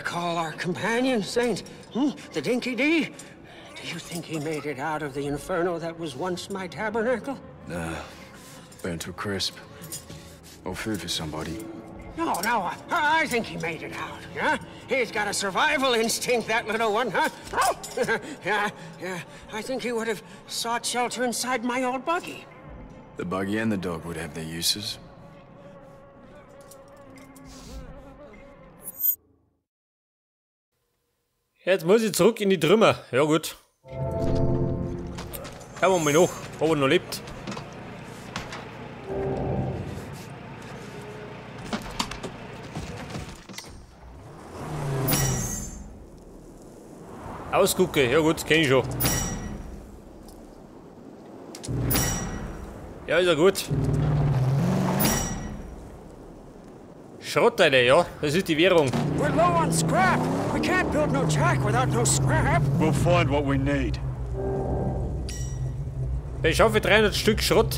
call our companion, Saint? Hmm? The Dinky D? Do you think he made it out of the inferno that was once my tabernacle? Nah. Burnt to a crisp. Or food for somebody. No, no, I think he made it out, yeah? He's got a survival instinct, that little one, huh? Yeah, yeah. I think he would have sought shelter inside my old buggy. The buggy and the dog would have their uses. Jetzt muss ich zurück in die Trümmer. Ja gut. Schauen wir mal nach, ob er noch lebt. Ausgucke, ja gut, kenn ich schon. Ja, ist ja gut. Schrottteile, ja, das ist die Währung. We're low on scrap. We can't build no jack without no scrap. We'll find what we need. Beschaffe 300 Stück Schrott.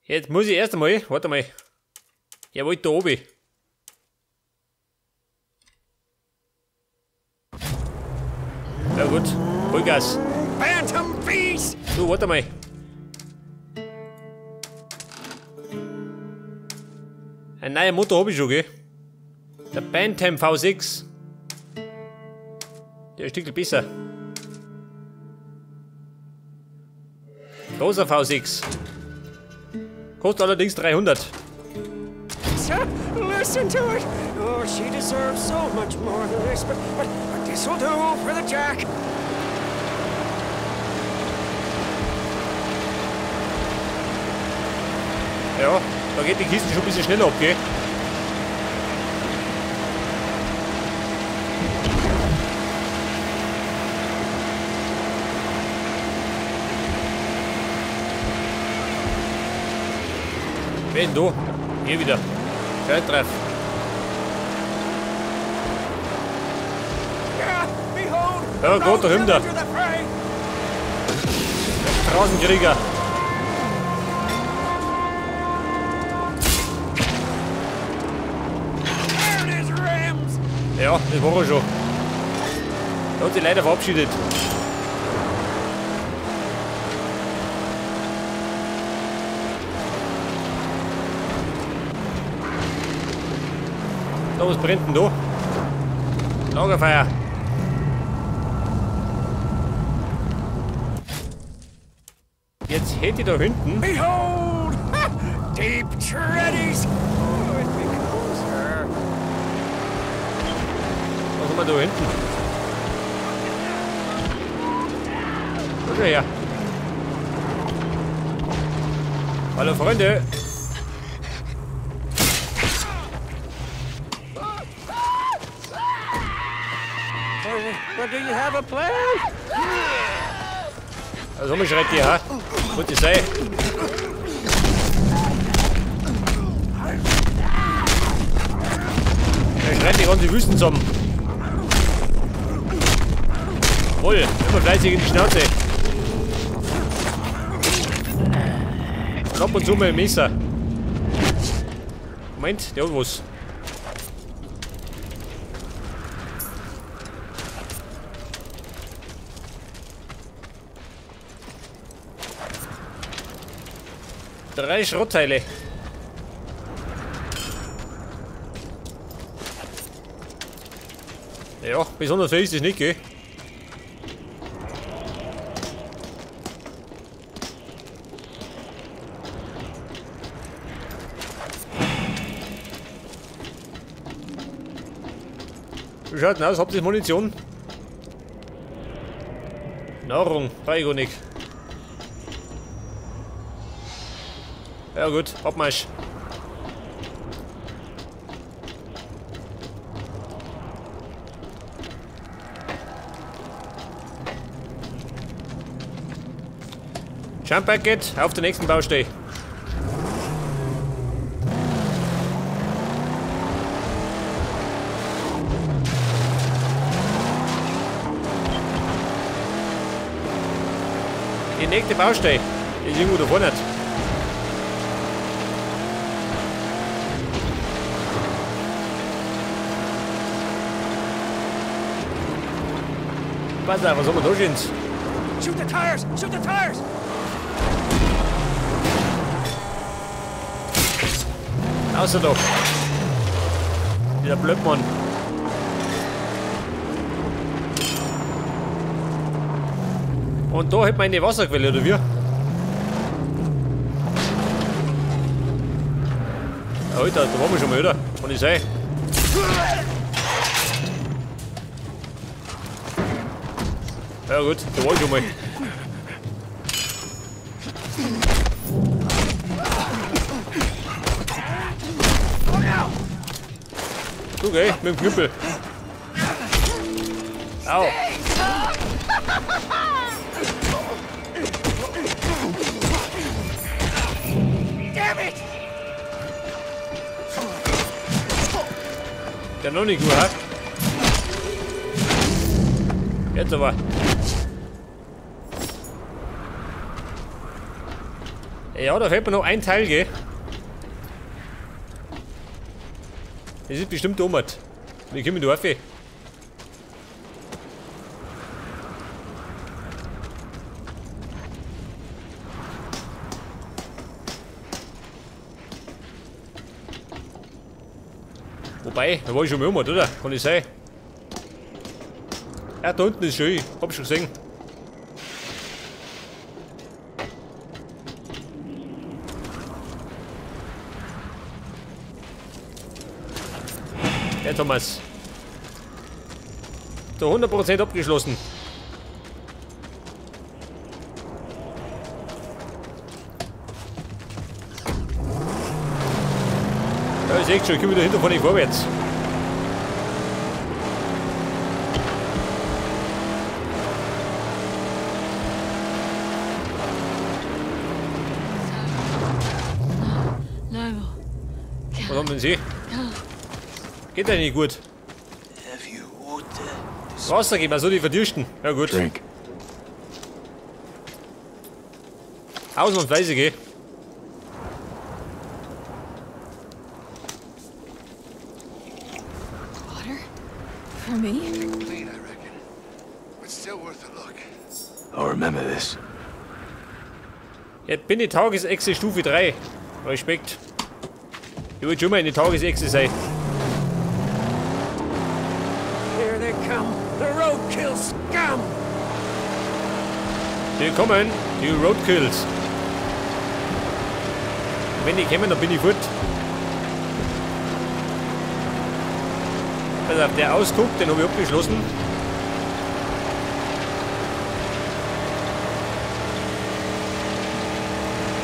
Jetzt muss ich erst einmal, warte mal. Er wollte da oben. Ja gut, Vollgas. Phantom Beast! Du, warte mal. Ein neuer Motor habe ich schon, gell? Der Bantam V6. Der ist ein Stück besser. Großer V6. Kostet allerdings 300. Listen to it. Oh, she deserves so much more than this, but this'll do for the jack. Ja, da geht die Kiste schon ein bisschen schneller ab, gell? Wer denn da? Hier wieder. Scheiß drauf. Ja, Gott, da hinten. Der Straßenkrieger. Ja, das war er schon. Er hat sich leider verabschiedet. Da, was brennt denn da? Lagerfeuer. Jetzt hätte ich da hinten. Behold! Deep Treadies! Oh, it becomes her. Was haben wir da hinten? Schau schon her. Hallo Freunde! But do you have a plan? Also mich schreit die, ha? Muss die sein? Er schreit die ganze Wüsten zusammen. Voll, immer fleißig in die Schnauze. Und ab und zu mal ein Messer. Moment, der hat was. Drei Schrottteile. Ja, besonders viel ist es nicht, gell? Wie schaut denn aus? Habt ihr Munition? Nahrung, brauche ich gar nicht. Ja gut, Abmarsch. Jump Packet auf der nächsten Baustelle. Die nächste Baustelle ist irgendwo da vorne. Pass auf, was haben wir da schon? Shoot the tires! Shoot the tires! Außer doch. Dieser Blödmann. Und da hätten wir eine Wasserquelle, oder wie? Alter, da waren wir schon mal, oder? Kann ich sein? Ja gut, da war ich schon mal. Okay, mit dem Knüppel. Au. Der noch nicht gut hat. Jetzt aber. Ja, da fehlt mir noch ein Teil, gell? Das ist bestimmt dummert. Wie kommen wir da rauf? Wobei, da war ich schon mal um, oder? Kann ich sein? Ja, da unten ist schön. Hab ich schon gesehen. Ja, Thomas. Zu 100% abgeschlossen. Ja, ich sehe schon, ich komme da hinten von nicht vorwärts. Was haben denn Sie? Geht ja nicht gut. Wasser geben, also die verdürsten. Ja gut. Drink. Ausnahmsweise, gell? Water? For me? Clean, I reckon. But still worth a look. I'll remember this. Jetzt bin ich Tagesechse Stufe 3. Respekt. Ich wollte schon mal eine Tagesechse sein. Here they come, the roadkill scum! Die kommen, die Roadkills. Wenn die kommen, dann bin ich fort. Also auf der Ausguck, den habe ich abgeschlossen.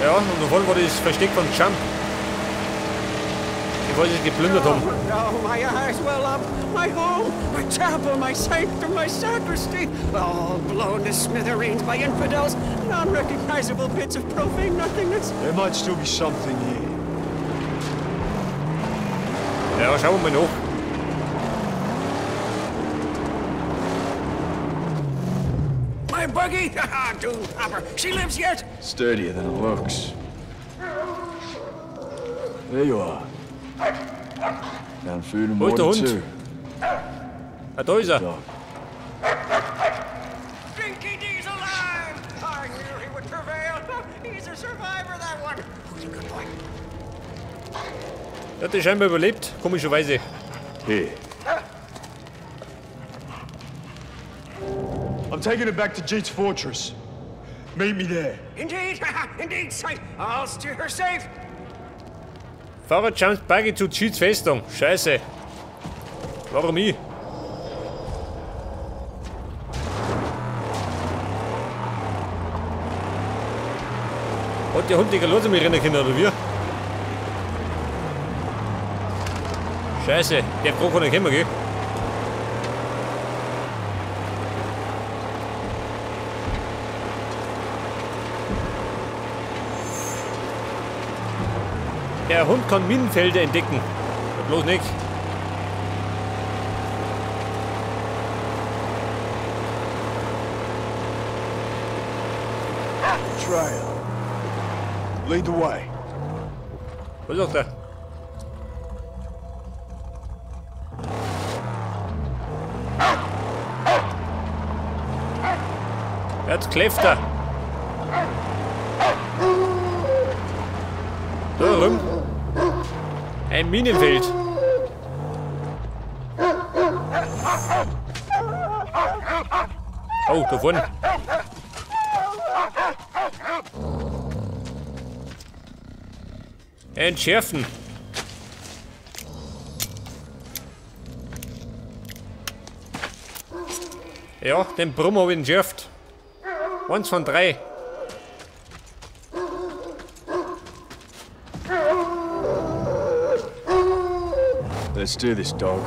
Ja, und davon war das Versteck von Jump. Bevor sie es geplündert haben. Oh, my eyes well up, my home, my chapel, my sanctum, my sacristy, all blown to smithereens by infidels, non-recognizable bits of profane nothingness. There might still be something here. Ja, schauen wir mal nach. My buggy? Dune hopper. She lives yet. Sturdier than it looks. There you are. Found food and Wo ist der water Hund? too. Ah, da ist er. Dog. Dinky D's alive! I knew he would prevail. He's a survivor, that one. Who's a good boy? Der hat das scheinbar überlebt, komischerweise. Here. I'm taking it back to Jeet's fortress. Meet me there. Indeed, indeed, sight. I'll steer her safe. Fahrer Jumps Buggy zu Jeets Festung. Scheiße. Warum ich? Hat der Hund nicht los mich rennen können, oder wie? Scheiße, der braucht nicht kommen, gell? Der Hund kann Minenfelder entdecken. Ja, bloß nicht. Trail. Lead the way. Was sagt er? Er hat Kläfter. Da rum. Ein Minenfeld. Oh, da vorne. Entschärfen. Ja, den Brumm habe ich entschärft. 1 von 3. Let's do this, dog.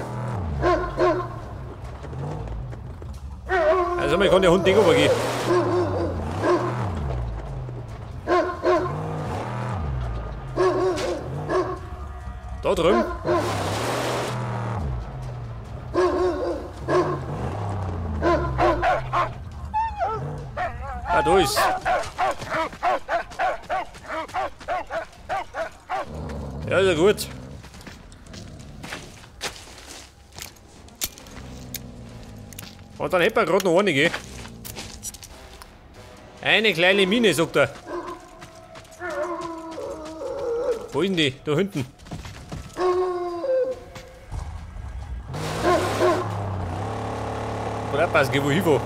Also, man kann der Hund nicht übergehen. Da drüben. Ah, da ist. Ja, ist ja gut. Und dann hätten wir gerade noch eine, gell? Eine kleine Mine, sagt er. Wo ist denn die? Da hinten. Oder passt, geh wo hin, wo?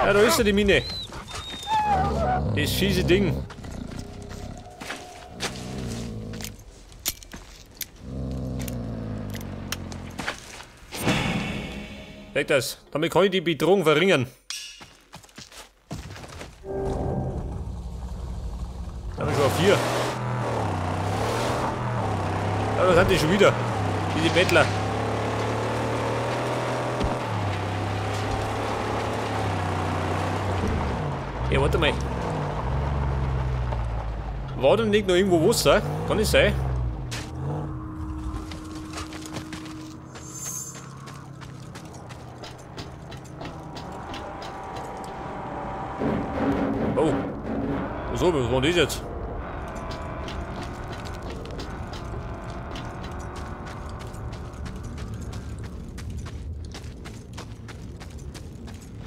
Ja, da ist ja die Mine. Das schieße Ding. Weg das. Damit kann ich die Bedrohung verringern. Da haben wir schon auf 4. Ja, da sind die schon wieder. Diese Bettler. Ja, warte mal. War denn nicht noch irgendwo Wasser? Kann nicht sein. Oh. So, was war denn das jetzt?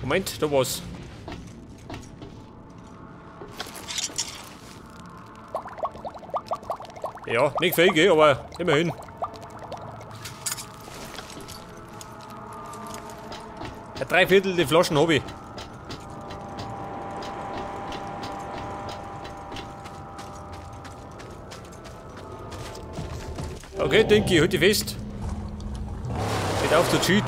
Moment, da war's. Ja, nicht viel, aber immerhin. Ein Dreiviertel die Flaschen habe ich. Okay, denke ich, halt dich fest. Geht auf zu Cheat.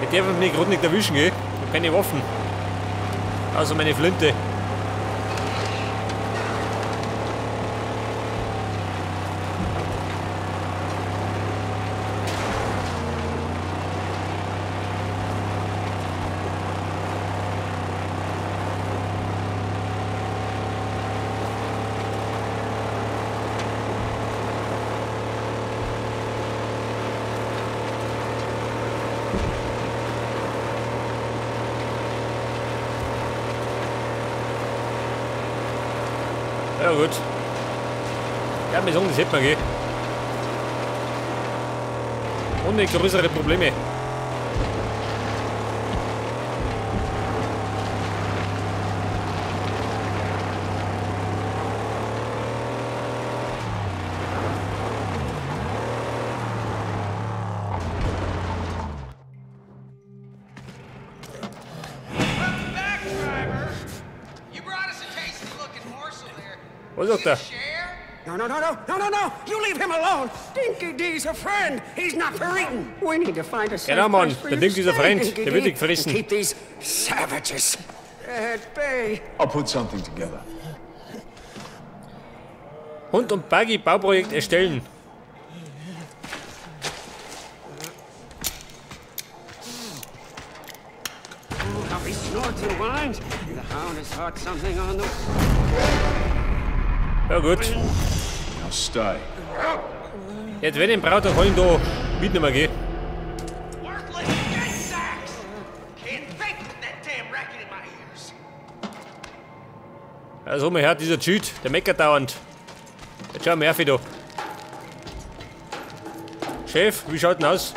Ich darf mich gerade nicht erwischen, gell? Ich hab keine Waffen. Also meine Flinte. Ja gut. Ja, wir sagen, das hätten wir, gell? Ohne größere Probleme. Was sagt er? No, no, no, no, no, no, no! You leave him alone! Dinky D's a friend! He's not for eating! We need to find a safe Genau, Mann, place for der you Dinky to ist ein stay, Freund, Dinky der wird D, dich fressen. and keep these savages at bay. I'll put something together. Hund und Buggy Bauprojekt erstellen. How he snorts and whines. The hound has caught something on the... Ja gut. Now stay. Jetzt wenn ich ihn brauche, dann kann ich ihn da mitnehmen gehen. Worthless dead sack! years. Also mal her, dieser Cheat, der meckert dauernd. Jetzt schau mal her, da. Chef, wie schaut denn aus?